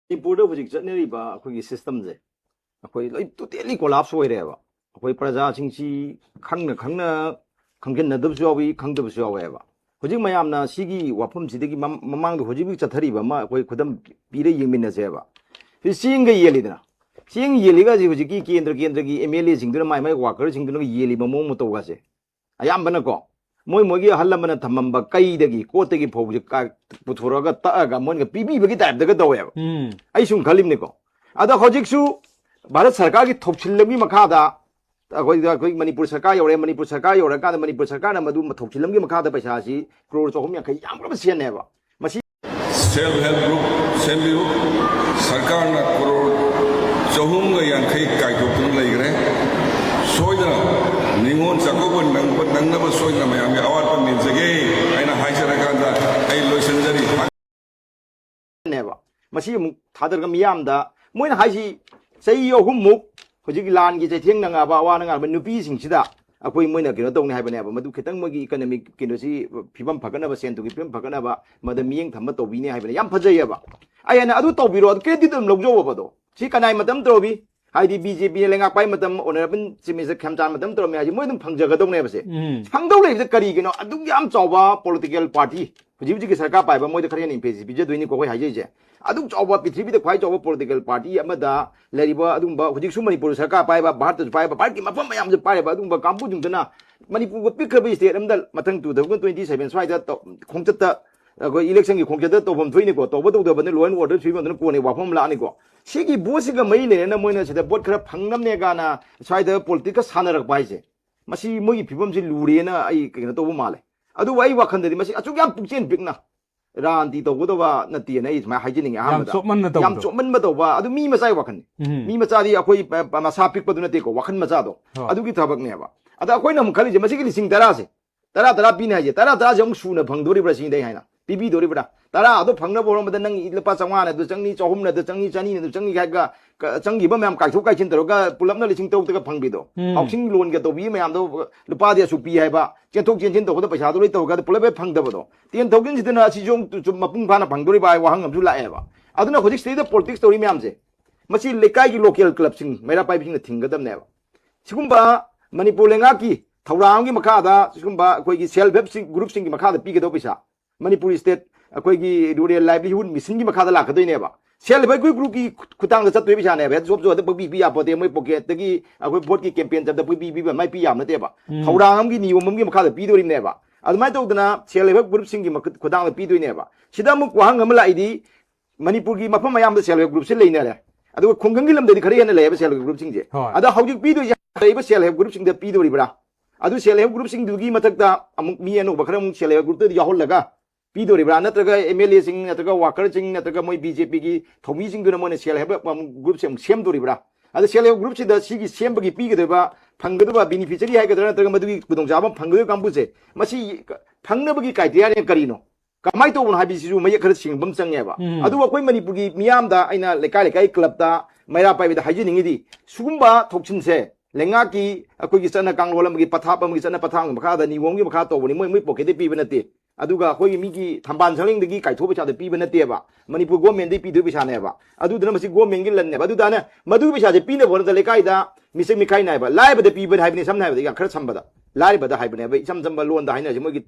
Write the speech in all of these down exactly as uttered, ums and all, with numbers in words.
ꯃꯅꯤꯄꯨꯔꯗ ꯍꯧꯖꯤꯛ ꯆꯠꯅꯔꯤꯕ ꯑꯩꯈꯣꯏꯒꯤ system ꯁꯦ, ꯑꯩꯈꯣꯏ ꯂꯣꯏ totally collapse ꯑꯣꯏꯔꯦꯕ꯫ ꯑꯩꯈꯣꯏ ꯄ꯭ꯔꯖꯥꯁꯤꯡꯁꯤ ꯈꯪꯅ ꯈꯪꯅ ꯈꯪꯖꯤꯟꯅꯗꯕꯁꯨ ꯌꯥꯎꯏ, ꯈꯪꯗꯕꯁꯨ ꯌꯥꯎꯋꯦꯕ꯫ ꯍꯧꯖꯤꯛ ꯃꯌꯥꯝꯅ ꯁꯤꯒꯤ ꯋꯥꯐꯝꯁꯤꯗꯒꯤ ꯃꯃꯥꯡꯗ ꯍꯧꯖꯤꯛ ꯍꯧꯖꯤꯛ ꯆꯠꯊꯔꯤꯕ ꯑꯃ ꯑꯩꯈꯣꯏ ꯈꯨꯗꯝ ꯄꯤꯔ ꯌꯦꯡꯃꯤꯟꯅꯁꯦꯕ꯫ ꯁꯤ ꯆꯦꯡꯒ ꯌꯦꯜꯂꯤꯗꯅ, ꯆꯦꯡ ꯌꯦꯜꯂꯤꯒ ꯍꯧꯖꯤꯛ ꯍꯧꯖꯤꯛꯀꯤ ꯀꯦꯟꯗ꯭ꯔ ꯀꯦꯟꯗ꯭ꯔꯒꯤ M L A ꯁꯤꯡꯗꯨꯅ my my worker ꯁꯤꯡꯗꯨꯅꯒ ꯌꯦꯜꯂꯤꯕ ꯃꯑꯣꯡ ꯃꯇꯧꯒꯁꯦ, ꯑꯌꯥꯝꯕꯅꯀꯣ, ꯃꯣꯏ ꯃꯣꯏꯒꯤ ꯑꯍꯜ ꯂꯃꯟꯅ ꯊꯝꯃꯝꯕ ꯀꯩꯗꯒꯤ ꯀꯣꯠꯇꯒꯤ ꯐꯧꯁꯦ ꯀꯥ-, ꯄꯨꯊꯣꯔꯛꯑꯒ ꯇꯛꯑꯒ ꯃꯣꯏꯅ ꯄꯤꯕꯤꯕꯒꯤ type ꯇꯒ ꯇꯧꯋꯦꯕ꯫ ꯎꯝ꯫ ꯑꯩ ꯁꯨꯝ ꯈꯜꯂꯤꯕꯅꯤꯀꯣ, ꯑꯗꯣ ꯍꯧꯖꯤꯛꯁꯨ ꯚꯥꯔꯠ ꯁꯔꯀꯥꯔꯒꯤ ꯊꯧꯁꯤꯜ ꯑꯃꯒꯤ ꯃꯈꯥꯗ ꯑꯩꯈꯣꯏꯗ, ꯑꯩꯈꯣꯏ ꯃꯅꯤꯄꯨꯔ ꯁꯔꯀꯥꯔ ꯌꯧꯔꯦ꯫ ꯃꯅꯤꯄꯨꯔ ꯁꯔꯀꯥꯔꯅ ꯃꯗꯨ ꯊꯧꯁꯤꯜ ꯑꯃꯒꯤ ꯃꯈꯥꯗ ꯄꯩꯁꯥ ꯑꯁꯤ ꯀ꯭ꯔꯣꯔ ꯆꯍꯨꯝ ꯌꯥꯡꯈꯩ ꯌꯥꯝꯈ꯭ꯔꯕ ꯁꯦꯟꯅꯦꯕ꯫ ꯃꯁꯤ Self help group ꯁꯦꯝꯕꯤꯌꯨ꯫ ꯁꯔꯀꯥꯔꯅ ꯀ꯭ꯔꯣꯔ ꯆꯍꯨꯝꯒ ꯌꯥꯡꯈꯩ ꯀꯥꯏꯊꯣꯛꯇꯨꯅ ꯂꯩꯈ꯭ꯔꯦ꯫ ꯁꯣꯏꯗꯅ ꯅꯤꯉꯣꯜ ꯆꯥꯛꯀꯧꯕ ꯅꯪꯕ ꯅꯪꯅꯕ ꯁꯣꯏꯗꯅ ꯃꯌꯥꯝꯒꯤ ꯑꯋꯥꯠꯄ ꯃꯦꯟꯖꯒꯦ ꯍꯥꯏꯅ ꯍꯥꯏꯖꯔꯀꯥꯟꯗ ꯑꯩ ꯂꯣꯏꯁꯤꯟꯖꯔꯤ꯫ ꯅꯦꯕ꯫ ꯃꯁꯤ ꯑꯃꯨꯛ ꯊꯥꯗꯔꯒ ꯃꯤꯌꯥꯝꯗ ꯃꯣꯏꯅ ꯍꯥꯏꯁꯤ, ꯆꯍꯤ ꯑꯍꯨꯝꯃꯨꯛ ꯍꯧꯖꯤꯛ ꯂꯥꯟꯒꯤ ꯆꯩꯊꯦꯡ ꯅꯪꯉꯕ, ꯑꯋꯥ ꯅꯪꯉꯕ ꯅꯨꯄꯤꯁꯤꯡꯁꯤꯗ ꯑꯩꯈꯣꯏ ꯃꯣꯏꯅ ꯀꯩꯅꯣ ꯇꯧꯅꯤ ꯍꯥꯏꯕꯅꯦꯕ꯫ ꯃꯗꯨ ꯈꯤꯇꯪ ꯃꯣꯏꯒꯤ economic ꯀꯩꯅꯣꯁꯤ, ꯐꯤꯕꯝ ꯐꯒꯠꯅꯕ, ꯁꯦꯟ ꯊꯨꯝꯒꯤ ꯐꯤꯕꯝ ꯐꯒꯠꯅꯕ ꯃꯗ ꯃꯤꯠꯌꯦꯡ ꯊꯝꯕ ꯇꯧꯕꯤꯅꯤ ꯍꯥꯏꯕꯅꯦ꯫ ꯌꯥꯝ ꯐꯖꯩꯌꯦꯕ꯫ ꯑꯩ ꯍꯥꯏꯅ ꯑꯗꯨ ꯇꯧꯕꯤꯔꯣ, ꯑꯗꯨ credit ꯑꯗꯨꯝ ꯂꯧꯖꯧꯕꯗꯣ꯫ ꯁꯤ ꯀꯅꯥꯏ ꯃꯇꯝ ꯇꯧꯔꯕꯤ? ꯍꯥꯏꯗꯤ B J P ꯅ ꯂꯩꯉꯥꯛ ꯄꯥꯏ ꯃꯇꯝ, Honourable Chief Minister ꯈꯦꯝꯆꯥꯟ ꯃꯇꯝ ꯇꯧꯔꯝꯃꯦ ꯍꯥꯏꯁꯦ, ꯃꯣꯏ ꯑꯗꯨꯝ ꯐꯪꯖꯒꯗꯧꯅꯦꯕꯁꯦ꯫ ꯎꯝ꯫ ꯐꯪꯗꯧ ꯂꯩꯕꯁꯦ ꯀꯔꯤꯒꯤꯅꯣ? ꯑꯗꯨꯛ ꯌꯥꯝ ꯆꯥꯎꯕ political party, ꯍꯧꯖꯤꯛ ꯍꯧꯖꯤꯛꯀꯤ ꯁꯔꯀꯥꯔ ꯄꯥꯏꯕ, ꯃꯣꯏꯗ ꯈꯔ ꯍꯦꯟꯅ ꯏꯝꯐꯦꯁꯤꯁ ꯄꯤꯖꯗꯣꯏꯅꯤꯀꯣ ꯑꯩꯈꯣꯏ ꯍꯥꯏꯖꯩꯁꯦ꯫ ꯑꯗꯨꯛ ꯆꯥꯎꯕ, ꯄ꯭ꯔꯤꯊꯤꯕꯤꯗ ꯈ꯭ꯋꯥꯏ ꯆꯥꯎꯕ political party ꯑꯃꯗ ꯂꯩꯔꯤꯕ ꯑꯗꯨꯒꯨꯝꯕ, ꯍꯧꯖꯤꯛꯁꯨ ꯃꯅꯤꯄꯨꯔ ꯁꯔꯀꯥꯔ ꯄꯥꯏꯕ, ꯚꯥꯔꯠꯇꯁꯨ ꯄꯥꯏꯕ, ꯚꯥꯔꯠꯀꯤ ꯃꯐꯝ ꯃꯌꯥꯝꯁꯨ ꯄꯥꯏꯔꯤꯕ ꯑꯗꯨꯒꯨꯝꯕ ꯀꯥꯡꯕꯨꯁꯤꯡꯗꯨꯅ ꯃꯅꯤꯄꯨꯔꯒ ꯄꯤꯛꯈ꯭ꯔꯕ state ꯑꯃꯗ ꯃꯊꯪ two thousand twenty seven ꯁ꯭ꯋꯥꯏꯗ ꯇꯧ-, ꯈꯣꯡꯆꯠꯇ, ꯑꯩꯈꯣꯏ election ꯒꯤ ꯈꯣꯡꯆꯠꯇ ꯇꯧꯐꯝ ꯊꯣꯛꯏꯅꯤꯀꯣ, ꯇꯧꯕ ꯇꯧꯗꯕꯅ law and order ꯐꯤꯕꯝꯗꯨꯅ ꯀꯣꯟꯅ ꯋꯥꯐꯝ ꯑꯃ ꯂꯥꯛꯑꯅꯤꯀꯣ꯫ ꯁꯤꯒꯤ vote ꯁꯤꯒ ꯃꯔꯤ ꯂꯩꯅꯅ ꯃꯣꯏꯅ ꯁꯤꯗ vote ꯈꯔ ꯐꯪꯅꯕꯅꯦ ꯀꯥꯏꯅ ꯁ꯭ꯋꯥꯏꯗ politics ꯀ ꯁꯥꯟꯅꯔꯛꯄ ꯍꯥꯏꯁꯦ, ꯃꯁꯤ ꯃꯣꯏꯒꯤ ꯐꯤꯕꯝꯁꯤ ꯂꯨꯔꯦꯅ ꯑꯩ ꯀꯩꯅꯣ ꯇꯧꯕ ꯃꯥꯜꯂꯦ꯫ ꯑꯗꯨꯕꯨ ꯑꯩ ꯋꯥꯈꯜꯗꯗꯤ ꯃꯁꯤ ꯑꯁꯨꯛ ꯌꯥꯝ ꯄꯨꯛꯆꯦꯜ ꯄꯤꯛꯅ ꯔꯥꯖꯅꯤꯇꯤ ꯇꯧꯒꯗꯕ ꯅꯠꯇꯦꯅ ꯑꯩ ꯁꯨꯃꯥꯏꯅ ꯍꯥꯏꯖꯅꯤꯡꯉꯦ꯫ ꯌꯥꯝ ꯑꯍꯥꯟꯕꯗ ꯆꯣꯞꯃꯟꯅ ꯌꯥꯝ ꯇꯧꯕꯗꯣ꯫ ꯆꯣꯞꯃꯟꯕ ꯇꯧꯕ, ꯑꯗꯨ ꯃꯤ ꯃꯆꯥꯒꯤ ꯋꯥꯈꯜꯅꯤ꯫ ꯎꯝ꯫ ꯃꯤ ꯃꯆꯥꯗꯤ ꯑꯩꯈꯣꯏ ꯄ-, ꯄ-, ꯃꯁꯥ ꯄꯤꯛꯄꯗꯨ ꯅꯠꯇꯦꯀꯣ, ꯋꯥꯈꯜ ꯃꯆꯥꯗꯣ꯫ ꯍꯣꯏ꯫ ꯑꯗꯨꯒꯤ ꯊꯕꯛꯅꯦꯕ꯫ ꯑꯗ ꯑꯩꯈꯣꯏꯅ ꯑꯃꯨꯛ ꯈꯜꯂꯤꯁꯦ ꯃꯁꯤꯒꯤ ꯂꯤꯁꯤꯡ ꯇꯔꯥꯁꯦ, ꯇꯔꯥ ꯇꯔꯥ ꯄꯤꯅꯤ ꯍꯥꯏꯁꯦ, ꯇꯔꯥ ꯇꯔꯥꯁꯦ ꯑꯃꯨꯛ ꯁꯨꯅ ꯐꯪꯗꯣꯔꯤꯕ꯭ꯔꯥ ꯁꯤꯅꯤꯗ ꯑꯩ ꯍꯥꯏꯅ꯫ ꯄꯤꯕꯤꯗꯣꯔꯤꯕ꯭ꯔꯥ? ꯇꯔꯥ ꯑꯗꯨ ꯐꯪꯅꯕ ꯍꯣꯠꯅꯕꯗ ꯅꯪ ꯂꯨꯄꯥ ꯆꯥꯝꯃꯉꯥꯅ ꯑꯗꯨ ꯆꯪꯅꯤ, ꯆꯍꯨꯝꯅ ꯑꯗꯨ ꯆꯪꯅꯤ, ꯆꯅꯤꯅ ꯑꯗꯨ ꯆꯪꯅꯤ ꯍꯥꯏꯔꯒ ꯀ-, ꯆꯪꯈꯤꯕ ꯃꯌꯥꯝ ꯀꯥꯏꯊꯣꯛ ꯀꯥꯏꯁꯤꯟ ꯇꯧꯔꯒ ꯄꯨꯂꯞꯅ ꯂꯤꯁꯤꯡ ꯇꯔꯨꯛꯇꯒ ꯐꯪꯕꯤꯗꯣ꯫ ꯎꯝ꯫ Housing loan ꯒ ꯇꯧꯕꯤ ꯃꯌꯥꯝꯗꯣ ꯂꯨꯄꯥꯗꯤ ꯑꯁꯨꯛ ꯄꯤ ꯍꯥꯏꯕ, ꯆꯦꯟꯊꯣꯛ ꯆꯦꯟꯁꯤꯟ ꯇꯧꯕꯗ ꯄꯩꯁꯥꯗꯣ ꯂꯣꯏ ꯇꯧꯔꯒ ꯄꯨꯂꯞ ꯍꯦꯛ ꯐꯪꯗꯕꯗꯣ꯫ Ten thousand ꯁꯤꯗꯅ ꯑꯁꯤꯁꯨ ꯑꯃꯨꯛ ꯆꯨꯝ ꯃꯄꯨꯡ ꯐꯥꯅ ꯐꯪꯗꯣꯔꯤꯕ ꯍꯥꯏ ꯋꯥꯍꯪ ꯑꯃꯁꯨ ꯂꯥꯛꯑꯦꯕ꯫ ꯑꯗꯨꯅ ꯍꯧꯖꯤꯛ ꯁꯤꯗꯩꯗ ꯄꯣꯂꯤꯇꯤꯛꯁ ꯇꯧꯔꯤ ꯃꯌꯥꯝꯁꯦ, ꯃꯁꯤ ꯂꯩꯀꯥꯏꯒꯤ ꯂꯣꯀꯦꯜ ꯀ꯭ꯂꯕꯁꯤꯡ, ꯃꯩꯔꯥ ꯄꯥꯏꯕꯤꯁꯤꯡꯅ ꯊꯤꯡꯒꯗꯕꯅꯦꯕ꯫ ꯁꯤꯒꯨꯝꯕ ꯃꯅꯤꯄꯨꯔ ꯂꯩꯉꯥꯛꯀꯤ ꯊꯧꯔꯥꯡ ꯑꯃꯒꯤ ꯃꯈꯥꯗ ꯁꯤꯒꯨꯝꯕ ꯑꯩꯈꯣꯏꯒꯤ ꯁꯦꯜꯐ ꯍꯦꯜꯞ ꯒ꯭ꯔꯨꯞꯁꯤꯡꯒꯤ ꯃꯈꯥꯗ ꯄꯤꯒꯗꯧꯕ ꯄꯩꯁꯥ, ꯃꯅꯤꯄꯨꯔ ꯁ꯭ꯇꯦꯠ ꯑꯩꯈꯣꯏꯒꯤ ꯔꯨꯔꯦꯜ ꯂꯥꯏꯚꯂꯤꯍꯨꯗ ꯃꯤꯁꯟꯒꯤ ꯃꯈꯥꯗ ꯂꯥꯛꯀꯗꯣꯏꯅꯦꯕ꯫ ꯁꯦꯜꯐ ꯍꯦꯜꯞ ꯒ꯭ꯔꯨꯞꯀꯤ ꯈꯨꯠꯊꯥꯡꯗ ꯆꯠꯇꯣꯏ ꯄꯩꯁꯥꯅꯦꯕ꯫ ꯍꯦꯠ ꯖꯣꯕꯁꯨ ꯑꯗꯨ ꯄꯪꯄꯤ ꯄꯤ ꯌꯥꯄꯣꯠꯇꯦ, ꯃꯣꯏ ꯄꯣꯀꯦꯠꯇꯒꯤ ꯑꯩꯈꯣꯏ ꯚꯣꯠꯀꯤ ꯀꯦꯝꯄꯦꯟ ꯆꯠꯄꯗ ꯄꯪꯄꯤ ꯄꯤꯕ ꯃꯥꯏ ꯄꯤ ꯌꯥꯕ ꯅꯠꯇꯦꯕ꯫ ꯎꯝ꯫ ꯊꯧꯔꯥꯡ ꯑꯃꯒꯤ ꯅꯤꯌꯣꯝ ꯑꯃꯒꯤ ꯃꯈꯥꯗ ꯄꯤꯗꯣꯔꯤꯕꯅꯦꯕ꯫ ꯑꯗꯨꯃꯥꯏꯅ ꯇꯧꯗꯅ ꯁꯦꯜꯐ ꯍꯦꯜꯞ ꯒ꯭ꯔꯨꯞꯁꯤꯡꯒꯤ ꯃꯈꯨꯠ-, ꯈꯨꯠꯊꯥꯡꯗ ꯄꯤꯗꯣꯏꯅꯦꯕ꯫ ꯁꯤꯗ ꯑꯃꯨꯛ ꯋꯥꯍꯪ ꯑꯃ ꯂꯥꯛꯏꯗꯤ, ꯃꯅꯤꯄꯨꯔꯒꯤ ꯃꯐꯝ ꯑꯌꯥꯝꯕꯗ ꯁꯦꯜꯐ ꯍꯦꯜꯞ ꯒ꯭ꯔꯨꯞꯁꯦ ꯂꯩꯅꯔꯦ, ꯑꯗꯨꯒ ꯈꯨꯡꯒꯪꯒꯤ ꯂꯝꯗꯗꯤ ꯈꯔ ꯍꯦꯟꯅ ꯂꯩꯌꯦꯕ ꯁꯦꯜꯐ ꯍꯦꯜꯞ ꯒ꯭ꯔꯨꯞꯁꯤꯡꯁꯦ꯫ ꯍꯣꯏ꯫ ꯑꯗ ꯍꯧꯖꯤꯛ ꯄꯤꯗꯣꯏꯁꯦ ꯂꯩꯔꯤꯕ ꯁꯦꯜꯐ ꯍꯦꯜꯞ ꯒ꯭ꯔꯨꯞꯁꯤꯡꯗ ꯄꯤꯗꯣꯔꯤꯕ꯭ꯔꯥ? ꯑꯗꯨ ꯁꯦꯜꯐ ꯍꯦꯜꯞ ꯒ꯭ꯔꯨꯞꯁꯤꯡꯗꯨꯒꯤ ꯃꯊꯛꯇ ꯑꯃꯨꯛ ꯃꯤ ꯑꯅꯧꯕ ꯈꯔ ꯑꯃꯨꯛ ꯁꯦꯜꯐ ꯍꯦꯜꯞ ꯒ꯭ꯔꯨꯞꯇꯨꯗ ꯌꯥꯎꯍꯜꯂꯒ ꯄꯤꯗꯣꯔꯤꯕ꯭ꯔꯥ? ꯅꯠꯇ꯭ꯔꯒ ꯑꯦꯝ ꯑꯦꯜ ꯑꯦꯁꯤꯡ ꯅꯠꯇ꯭ꯔꯒ ꯋꯥꯀꯔꯁꯤꯡ ꯅꯠꯇ꯭ꯔꯒ ꯃꯣꯏ ꯕꯤ ꯖꯦ ꯄꯤꯒꯤ ꯊꯧꯃꯤꯁꯤꯡꯗꯨꯅ ꯃꯣꯏꯅ ꯁꯦꯜꯐ ꯍꯦꯜꯞ ꯒ꯭ꯔꯨꯞꯁꯦ ꯑꯃꯨꯛ ꯁꯦꯝꯗꯣꯔꯤꯕ꯭ꯔꯥ? ꯑꯗ ꯁꯦꯜꯐ ꯍꯦꯜꯞ ꯒ꯭ꯔꯨꯞꯁꯤꯗ ꯁꯤꯒꯤ ꯁꯦꯝꯕꯒꯤ ꯄꯤꯒꯗꯣꯏꯕ, ꯐꯪꯒꯗꯕ ꯕꯦꯅꯤꯐꯤꯁꯔꯤ ꯍꯥꯏꯒꯗ꯭ꯔꯥ ꯅꯠꯇ꯭ꯔꯒ ꯃꯗꯨꯒꯤ ꯈꯨꯗꯣꯡꯆꯥꯕ ꯐꯪꯒꯗꯣꯏꯕ ꯀꯥꯡꯕꯨꯁꯦ, ꯃꯁꯤ ꯐꯪꯅꯕꯒꯤ ꯀ꯭ꯔꯥꯏꯇꯦꯔꯤꯌꯥꯅ ꯀꯔꯤꯅꯣ? ꯀꯃꯥꯏꯅ ꯇꯧꯕꯅꯣ ꯍꯥꯏꯕꯁꯤꯁꯨ ꯃꯌꯦꯛ ꯈꯔ ꯁꯦꯡꯕ ꯑꯃ ꯆꯪꯉꯦꯕ꯫ ꯎꯝ꯫ ꯑꯗꯨꯕꯨ ꯑꯩꯈꯣꯏ ꯃꯅꯤꯄꯨꯔꯒꯤ ꯃꯤꯌꯥꯝꯗ ꯑꯩꯅ ꯂꯩꯀꯥꯏ ꯂꯩꯀꯥꯏ ꯀ꯭ꯂꯕꯇ ꯃꯩꯔꯥ ꯄꯥꯏꯕꯤꯗ ꯍꯥꯏꯖꯅꯤꯡꯉꯤꯗꯤ, ꯁꯤꯒꯨꯝꯕ ꯊꯧꯁꯤꯜꯁꯦ ꯂꯩꯉꯥꯛꯀꯤ ꯑꯩꯈꯣꯏꯒꯤ ꯆꯠꯅ ꯀꯥꯡꯂꯣꯟ ꯑꯃꯒꯤ ꯄꯊꯥꯞ ꯑꯃꯒꯤ ꯆꯠꯅ ꯄꯊꯥꯞ ꯑꯃꯒꯤ ꯃꯈꯥꯗ ꯅꯤꯌꯣꯝꯒꯤ ꯃꯈꯥ ꯇꯧꯕꯅꯤ, ꯃꯣꯏ ꯃꯣꯏ ꯄꯣꯀꯦꯠꯇ ꯄꯤꯕ ꯅꯠꯇꯦ꯫ ꯑꯗꯨꯒ ꯑꯩꯈꯣꯏꯒꯤ ꯃꯤꯒꯤ ꯊꯝꯕꯥꯜ ꯁꯪꯂꯦꯡꯗꯒꯤ ꯀꯥꯏꯊꯣꯛꯄ ꯄꯩꯁꯥꯗ ꯄꯤꯕ ꯅꯠꯇꯦꯕ, ꯃꯅꯤꯄꯨꯔ ꯒꯣꯔꯃꯦꯟꯗꯒꯤ ꯄꯤꯗꯣꯏ ꯄꯩꯁꯥꯅꯦꯕ꯫ ꯑꯗꯨꯗꯨꯅ ꯃꯁꯤ ꯒꯣꯔꯃꯦꯟꯒꯤ ꯂꯟꯅꯦꯕ꯫ ꯑꯗꯨꯗꯅ ꯃꯗꯨꯒꯤ ꯄꯩꯁꯥꯁꯦ ꯄꯤꯅꯕ ꯍꯣꯠꯅꯕꯗ ꯂꯩꯀꯥꯏꯗ ꯃꯤꯆꯪ ꯃꯤꯈꯥꯏ ꯅꯥꯏꯕ, ꯂꯥꯏꯔꯕꯗ ꯄꯤꯕꯅꯤ ꯍꯥꯏꯕꯅꯤ, ꯁꯝꯅ ꯍꯥꯏꯔꯕꯗ ꯌꯥꯝ ꯈꯔ ꯁꯝꯕꯗ ꯂꯥꯏꯔꯕꯗ ꯍꯥꯏꯕꯅꯦꯕ, ꯏꯆꯝ ꯆꯝꯕ ꯂꯣꯟꯗ ꯍꯥꯏꯅꯔꯁꯤ, ꯃꯣꯏꯒꯤ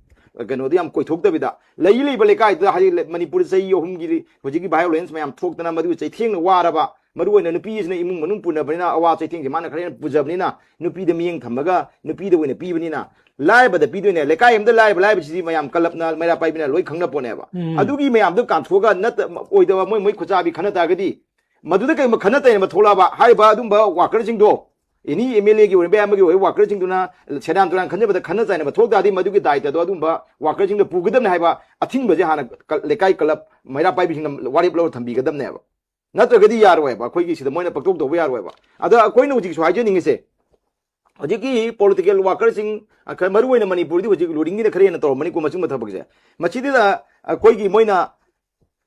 ꯀꯩꯅꯣꯗꯣ ꯌꯥꯝ ꯀꯣꯏꯊꯣꯛꯇꯕꯤꯗ꯫ ꯂꯩ ꯂꯩꯕ ꯂꯩꯀꯥꯏꯗꯨꯗ ꯍꯥꯏꯗꯤ ꯃꯅꯤꯄꯨꯔꯗ ꯆꯍꯤ ꯑꯍꯨꯝꯒꯤ ꯍꯧꯖꯤꯛꯀꯤ ꯚꯥꯏꯑꯣꯂꯦꯟꯁ ꯃꯌꯥꯝ ꯊꯣꯛꯇꯅ ꯃꯗꯨ ꯆꯩꯊꯦꯡꯅ ꯋꯥꯔꯕ, ꯃꯔꯨ ꯑꯣꯏꯅ ꯅꯨꯄꯤꯁꯤꯅ ꯏꯃꯨꯡ ꯃꯅꯨꯡ ꯄꯨꯅꯕꯅꯤꯅ ꯑꯋꯥ ꯆꯩꯊꯦꯡꯁꯦ ꯃꯥꯅ ꯈꯔ ꯍꯦꯟꯅ ꯄꯨꯖꯕꯅꯤꯅ ꯅꯨꯄꯤꯗ ꯃꯤꯠꯌꯦꯡ ꯊꯝꯃꯒ ꯅꯨꯄꯤꯗ ꯑꯣꯏꯅ ꯄꯤꯕꯅꯤꯅ ꯂꯥꯏꯔꯕꯗ ꯄꯤꯗꯣꯏꯅꯦ꯫ ꯂꯩꯀꯥꯏ ꯑꯃꯗ ꯂꯥꯏꯔꯕ ꯂꯥꯏꯔꯕꯁꯤꯗꯤ ꯃꯌꯥꯝ ꯀ꯭ꯂꯕꯅ ꯃꯩꯔꯥ ꯄꯥꯏꯕꯤꯅ ꯂꯣꯏ ꯈꯪꯅ ꯄꯣꯠꯅꯦꯕ꯫ ꯎꯝ꯫ ꯑꯗꯨꯒꯤ ꯃꯌꯥꯝꯗꯣ ꯀꯥꯟꯊꯣꯛꯑꯒ ꯅꯠꯇ-, ꯑꯣꯏꯗꯕ ꯃꯣꯏ ꯃꯣꯏ ꯈꯨꯠꯆꯥꯕꯤ ꯈꯟꯅ ꯇꯥꯔꯒꯗꯤ ꯃꯗꯨꯗ ꯀꯩꯒꯨꯝꯕ ꯈꯟꯅ ꯆꯩꯅꯕ ꯊꯣꯛꯂꯛꯑꯕ ꯍꯥꯏꯔꯤꯕ ꯑꯗꯨꯝꯕ ꯋꯥꯀꯔꯁꯤꯡꯗꯣ ꯑꯦꯅꯤ ꯑꯦꯝ ꯑꯦꯜ ꯑꯦꯒꯤ ꯑꯣꯏꯕ ꯑꯃꯒꯤ ꯑꯣꯏꯕ ꯋꯥꯀꯔꯁꯤꯡꯗꯨꯅ ꯁꯦꯔꯥꯟ ꯇꯨꯔꯥꯟ ꯈꯟꯖꯕꯗ ꯈꯟꯅ ꯆꯩꯅꯕ ꯊꯣꯛ ꯇꯥꯔꯗꯤ ꯃꯗꯨꯒꯤ ꯗꯥꯏꯇꯗꯣ ꯑꯗꯨꯝꯕ ꯋꯥꯀꯔꯁꯤꯡꯗ ꯄꯨꯒꯗꯕꯅꯤ ꯍꯥꯏꯕ ꯑꯊꯤꯡꯕꯁꯦ ꯍꯥꯟꯅ ꯀ-, ꯂꯩꯀꯥꯏ ꯀ꯭ꯂꯕ ꯃꯩꯔꯥ ꯄꯥꯏꯕꯤꯁꯤꯡꯅ ꯋꯥꯔꯦꯞ ꯂꯧꯔ ꯊꯝꯕꯤꯒꯗꯕꯅꯦꯕ꯫ ꯅꯠꯇ꯭ꯔꯒꯗꯤ ꯌꯥꯔꯣꯏꯕ, ꯑꯩꯈꯣꯏꯒꯤ ꯁꯤꯗ ꯃꯣꯏꯅ ꯄꯪꯇꯧ ꯇꯧꯕ ꯌꯥꯔꯣꯏꯕ꯫ ꯑꯗ ꯑꯩꯈꯣꯏꯅ ꯍꯧꯖꯤꯛꯁꯨ ꯍꯥꯏꯖꯅꯤꯡꯉꯤꯁꯦ, ꯍꯧꯖꯤꯛꯀꯤ ꯄꯣꯂꯤꯇꯤꯀꯦꯜ ꯋꯥꯀꯔꯁꯤꯡ, ꯑ, ꯈꯔ ꯃꯔꯨ ꯑꯣꯏꯅ ꯃꯅꯤꯄꯨꯔꯗꯤ ꯍꯧꯖꯤꯛ ꯔꯨꯂꯤꯡꯒꯤꯅ ꯈꯔ ꯍꯦꯟꯅ ꯇꯧꯔꯝꯃꯅꯤꯀꯣ ꯃꯁꯤꯒꯨꯝꯕ ꯊꯕꯛꯁꯦ꯫ ꯃꯁꯤꯗ ꯑꯩꯈꯣꯏꯒꯤ ꯃꯣꯏꯅ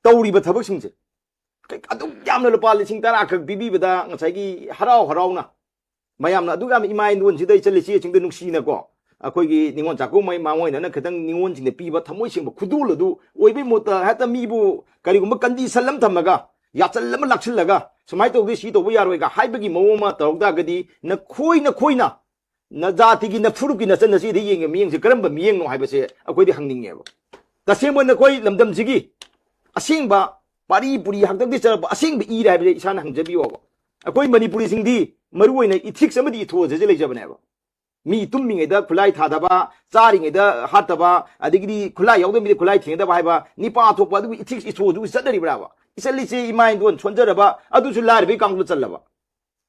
ꯇꯧꯔꯤꯕ ꯊꯕꯛꯁꯤꯡꯁꯦ, ꯀꯩ-, ꯑꯗꯨꯛ ꯌꯥꯝꯅ ꯂꯨꯄꯥ ꯂꯤꯁꯤꯡ ꯇꯔꯥ ꯈꯛ ꯄꯤꯕꯤꯕꯗ ꯉꯁꯥꯏꯒꯤ ꯍꯔꯥꯎ ꯍꯔꯥꯎꯅ ꯃꯌꯥꯝꯅ ꯑꯗꯨꯛ ꯌꯥꯝꯅ ꯏꯃꯥ ꯏꯟꯗꯣꯟꯁꯤꯗ ꯏꯆꯜ ꯏꯆꯦꯁꯤꯡꯗ ꯅꯨꯡꯁꯤꯅꯀꯣ, ꯑꯩꯈꯣꯏꯒꯤ ꯅꯤꯉꯣꯜ ꯆꯥꯛꯀꯧꯕꯩ ꯃꯥꯡꯑꯣꯏꯅꯅ ꯈꯤꯇꯪ ꯅꯤꯉꯣꯜꯁꯤꯡꯗ ꯄꯤꯕ ꯊꯃꯣꯏ ꯁꯦꯡꯕ ꯈꯨꯗꯣꯜ ꯑꯗꯨ ꯑꯣꯏꯕꯩ ꯃꯍꯨꯠꯇ ꯍꯦꯛꯇ ꯃꯤꯕꯨ ꯀꯔꯤꯒꯨꯝꯕ ꯀꯟꯗꯤꯁꯟ ꯑꯃ ꯊꯝꯃꯒ, ꯌꯥꯆꯜ ꯑꯃ ꯂꯥꯛꯁꯤꯜꯂꯒ, "ꯁꯨꯃꯥꯏꯅ ꯇꯧꯗꯣꯏ, ꯁꯤ ꯇꯧꯕ ꯌꯥꯔꯣꯏꯒ" ꯍꯥꯏꯕꯒꯤ ꯃꯑꯣꯡ ꯑꯃ ꯇꯧꯔꯛ ꯇꯥꯔꯒꯗꯤ, ꯅꯈꯣꯏ ꯅꯈꯣꯏꯅ ꯅꯖꯥꯇꯤꯒꯤ, ꯅꯐꯨꯔꯨꯞꯀꯤ ꯅꯆꯟ ꯅꯆꯦꯗ ꯌꯦꯡꯉꯤꯕ ꯃꯤꯠꯌꯦꯡꯁꯦ ꯀꯔꯝꯕ ꯃꯤꯠꯌꯦꯡꯅꯣ ꯍꯥꯏꯕꯁꯦ ꯑꯩꯈꯣꯏꯗꯤ ꯍꯪꯅꯤꯡꯉꯦꯕ꯫ ꯇꯁꯦꯡꯕ ꯅꯈꯣꯏ ꯂꯝꯗꯝꯁꯤꯒꯤ ꯑꯁꯦꯡꯕ ꯄꯥꯔꯤ ꯄꯨꯔꯤ ꯍꯥꯛꯇꯛꯇꯒꯤ ꯆꯠꯂꯛꯄ ꯑꯁꯦꯡꯕ ꯏꯔꯦ ꯍꯥꯏꯕꯁꯦ ꯏꯁꯥꯅ ꯍꯪꯖꯕꯤꯌꯣꯕ꯫ ꯑꯩꯈꯣꯏ ꯃꯅꯤꯄꯨꯔꯤꯁꯤꯡꯗꯤ ꯃꯔꯨꯑꯣꯏꯅ ethics ꯑꯃꯗꯤ ethos ꯁꯦ ꯂꯩꯖꯕꯅꯦꯕ꯫ ꯃꯤ ꯇꯨꯝꯃꯤꯉꯩꯗ ꯈꯨꯠꯂꯥꯏ ꯊꯥꯗꯕ, ꯆꯥꯔꯤꯉꯩꯗ ꯍꯥꯠꯇꯕ, ꯑꯗꯒꯤꯗꯤ ꯈꯨꯠꯂꯥꯏ ꯌꯥꯎꯗꯕ ꯃꯤꯗ ꯈꯨꯠꯂꯥꯏ ꯊꯦꯡꯅꯗꯕ ꯍꯥꯏꯕ ꯅꯤꯄꯥ ꯊꯣꯛꯄ ꯑꯗꯨꯒꯤ ethics ethos ꯗꯨ ꯆꯠꯅꯔꯤꯕ꯭ꯔꯥꯕ? ꯏꯆꯜ ꯏꯆꯦ ꯏꯃꯥ ꯏꯟꯗꯣꯟ ꯁꯣꯟꯖꯔꯕ ꯑꯗꯨꯁꯨ ꯂꯥꯏꯔꯕꯒꯤ ꯀꯥꯡꯂꯨꯞꯇ ꯆꯜꯂꯕ꯫